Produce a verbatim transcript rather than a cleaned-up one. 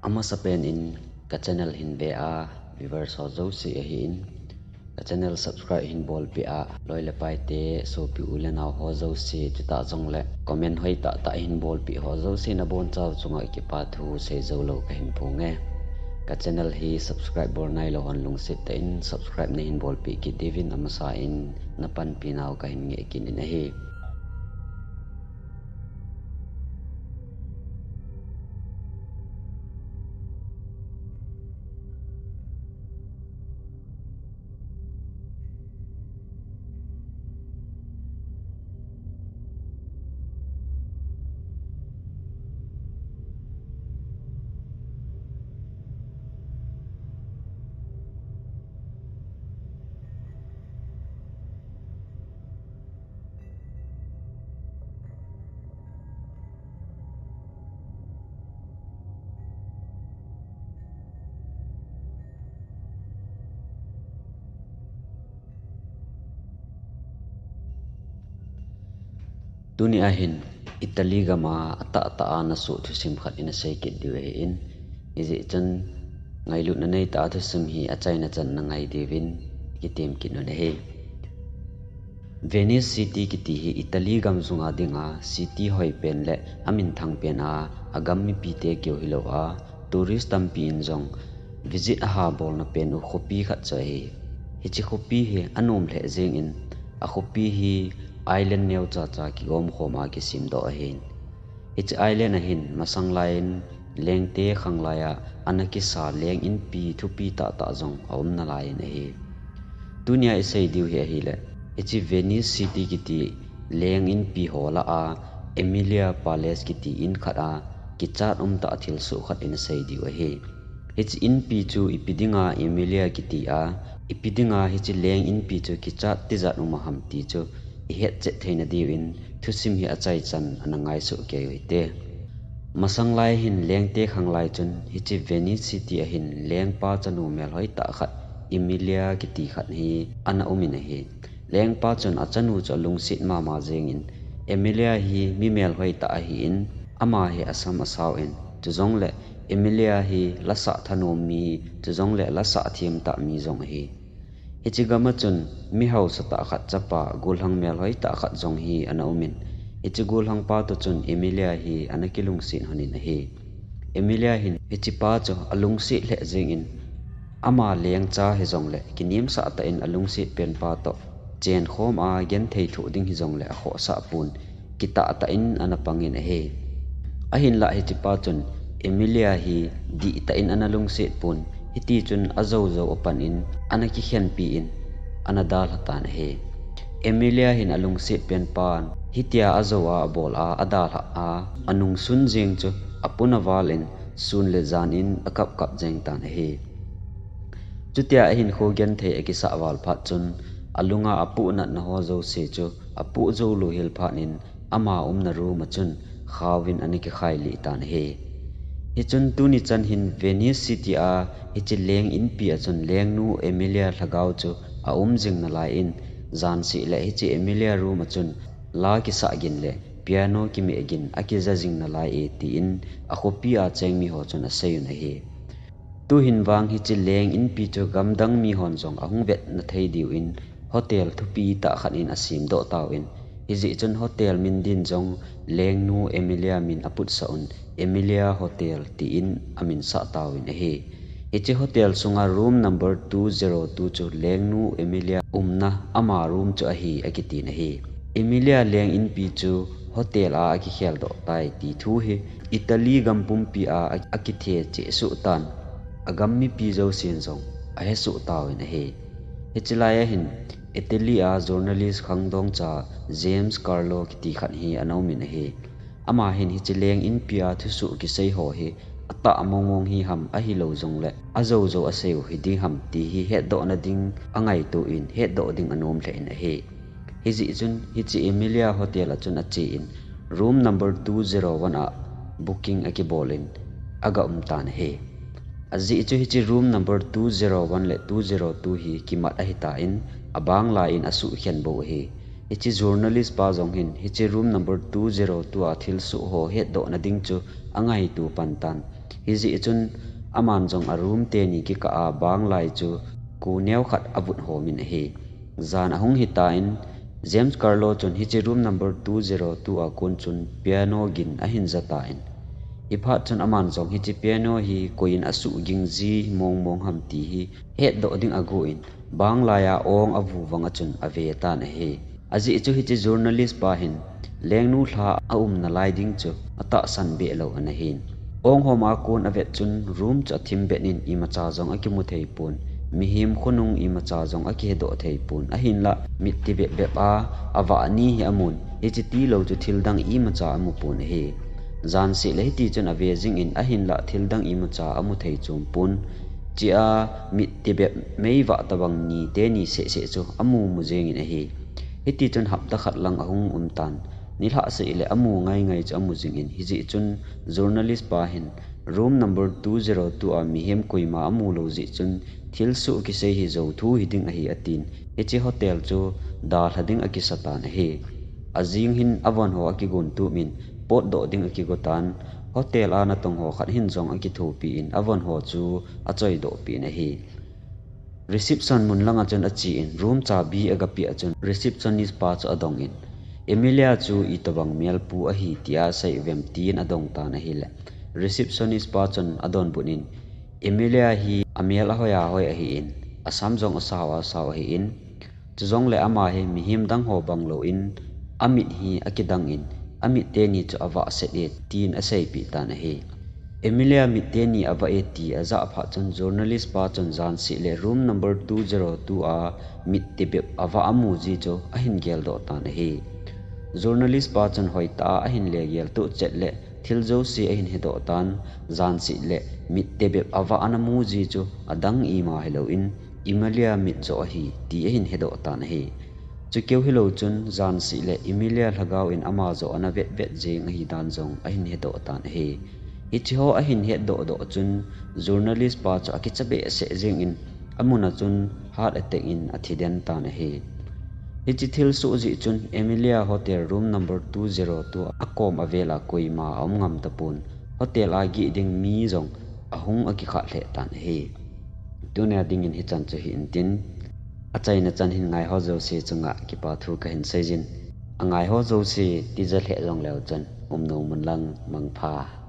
Amasapen in ka channel hin ve a viewers ho jouse ahin, ka channel subscribe hin bolpeh a loi le paite, sopi u le nao ho jouse, chutah jongle comment hoi tahtah hin bolpeh ho jouse nabonchauva chunga kipa thu seijou lou kahin phonge. Ka channel hi subscribe bol nailou hon lungset tah in subscribe nahin bolpeh kit diuvin amasa in napanpi nau kahin ngeh kit in ahi. Tuni ahin Italy gam a atahtah a nasoh thusim khat ina sei kit diu ahin, hijeh chun ngailutna neitah a thusim hi achaina chan nangai diuvin kitem kit un ahi. Venice City kiti hi Italy gam sunga dinga city hoipen le aminthangpen a, agam mipite keu hilou a, tourist tampi in jong visit aha bolna pen u khopi khat chu ahi. Hiche khopi hi anom lheh jengin, akhopi hi island neocha cha kigomkhom a kisemdoh ahin. Hiche island ahin masang laiyin lengte khanglai a ana kisa leng inpi thupi tahtah jong aum nalaiyin ahi. Tunia isei diu hi ahile, hiche Venice City kiti leng inpi ho lah a Emilia Palace kiti in khat a kichat umtah thilsoh khat ina sei diu ahi. Hiche inpi chu ipi dinga Emilia kiti a, ipi dinga hiche leng inpi chu kichat tijat um aham ti chu ihetchet theina diuvin thusim hi achaichan ana ngaisoh kei u hite. Masang lai hin lengte khanglai chun hiche Venice City ahin lengpa chanu melhoi tah khat Emilia kiti khat hi ana umin ahi. Lengpa chun achanu chu alungset mama jengin, Emilia hi mi melhoi tah ahin, ama hi asam asauvin, chujongle Emilia hi lasah thanom mi, chujongle lasah themtah mi jong ahi. Hiche gam a chun mi haosa tah khat chapa, gollhang melhoi tah khat jong hi ana umin, hiche gollhang pa toh chun Emilia hi ana kilungset lhonin ahi. Emilia hin hichepa chu alungset lheh jengin, ama lengcha hijongle kinemsah tah in alungset penpa toh chenkhom a genthei thoh ding hijongle akhohsah pon, kitah tah in ana pangin ahi. Ahinlah hichepa chun Emilia hi dihtah in ana lungset pon, hitichun ajoujou apan in ana kikhenpi in ana dalha tan ahi. Emilia hin alungset penpan hitia ajou a, abol a, adalhah a, anungsun jeng chu apun aval in sun le jan in akapkap jeng tan ahi. Chutia ahinkho genthei akisah val phat chun, alunga apohnatna ho jouse chu apoh jou louhel phat in, ama umna room a chun khaovin ana kikhailih tan ahi. Hichun tuni chan hin Venice City a hiche leng inpi a chun lengnu Emilia lhagao chu aum jing nalai in, janseh le hiche Emilia room a chun la kisah gin le piano kimeh gin akija jing nalai e, tin akhopi a cheng miho chun aseiyun ahi. Tuhin vang hiche leng inpi chu gamdang mihon jong ahung vetna thei diuvin hotel thupi tah khat in asemdoh tauvin, hijeh chun hotel min din jong lengnu Emilia min aputsah un, Emilia Hotel tin aminsah tauvin ahi. Hiche hotel sunga room number two zero two chu lengnu Emilia umna ama room chu ahi akitin ahi. Emilia leng inpi chu hotel a akikheldoh tai ti thu hi Italy gam pumpi a akithe cheh soh tan, agam mipi jousen jong ahesoh tauvin ahi. Hichelai ahin Italy a journalist khangdong cha James Carlo kiti khat hi ana umin ahi. Ama hin hiche leng inpi a thusoh kisei ho hi atah mongmong hi ham, ahilou jongle ajoujou asei u hiding ham ti hi hetdohna ding angaito in, hetdoh ding anom lheh in ahi. Hijeh chun hiche Emilia Hotel a chun ache in room number two zero one a booking akibol in aga um tan ahi. Ajeh chu hiche room number two zero one le two zero two hi kimat ahitan, abang lai in asuhkhen bou ahi. Hiche journalist pa jong hin hiche room number two zero two a thilsoh ho hetdohna ding chu angaito pan tan. Hijeh chun aman jong a room teni kikah a bang lai chu ku neo khat avut hom in ahi. Jan ahung hitan, James Carlo chun hiche room number two zero two a kon chun piano gin ahin ja tan, hiphat chun aman jong hiche piano hi koiin asuhging ji mong mong ham ti hi hetdoh ding agon, bang laiya ong avu vang a chun ave tan ahi. Ajeh chu hiche journalist pa hin lengnu lha aumna lai ding chu atahsan behlou ana hin. Ong hom a kon avet chun room chu athim bet in imacha jong akimu thei pon, mihem khonung imacha jong akihedoh thei pon, ahinlah mit tibep bep a avah ni hi amun, hiche tilou chu thil dang imacha amu pon ahi. Jan seh le hiti chun ave jing in ahinlah thil dang imacha amu thei chom pon, chia mit tibep meivah tabang ni teni seh seh chu amu mu jeng in ahi. Hiti chun hapta khat lang ahung um tan, nilhah seh le amu ngai ngai chu amu jing in, hijeh chun journalist pa hin room number two zero two a mihem koima amu lou jeh chun thilsoh kisei hi jou thu hiding ahi atin, hiche hotel chu dalha ding akisa tan ahi. Ajing hin avon ho akigon tup in potdoh ding akigo tan, hotel a natong ho khat hin jong akithopi in avon ho chu achoidoh peh in ahi. Reception mun langa chun achen room chabi agapeh a chun receptionist pa chu adong in, Emilia chu itobang melpu ahi tia asei uvem tin adong tan ahile, receptionist pa chun adonbut in, Emilia hi amel ahoi ahoi ahin, asam jong asao asao ahin, chujongle ama hi mihem dang ho bang louvin, amit hi akidang in, amit teni chu avah set e, tin aseipeh tan ahi. Emilia mit teni avah e ti ajah phat chun journalist pa chun jan seh le room number two zero two a mit tibep avah amu ji chu ahin geldoh tan ahi. Journalist pa chun hoitah a ahin le geltoh chet le thil jouse ahin hedoh tan, jan seh le mit tibep avah ana mu ji chu adang ima hilouvin, Emilia mit joh ahi ti ahin hedoh tan ahi. Chukeu hilou chun jan seh le Emilia lhagao in ama joh ana vet vet jeng ahi dan jong ahin hedoh tan ahi. Hiche ho ahin hetdoh doh chun journalist pa chu akicha behseh jeng in, amun a chun heart attack in athi den tan ahi. Hiche thilsoh jeh chun Emilia hotel room number two zero two a kom avel a koima aum ngam tapon, hotel a geh ding mi jong ahung akikhat lheh tan ahi. Tunia dingin hichan chu hi intin, achaina chan hin ngaiho jouse chunga kipa thu kahin seijin, angaiho jouse tija lheh jongleu chun umnom un lang mangpha.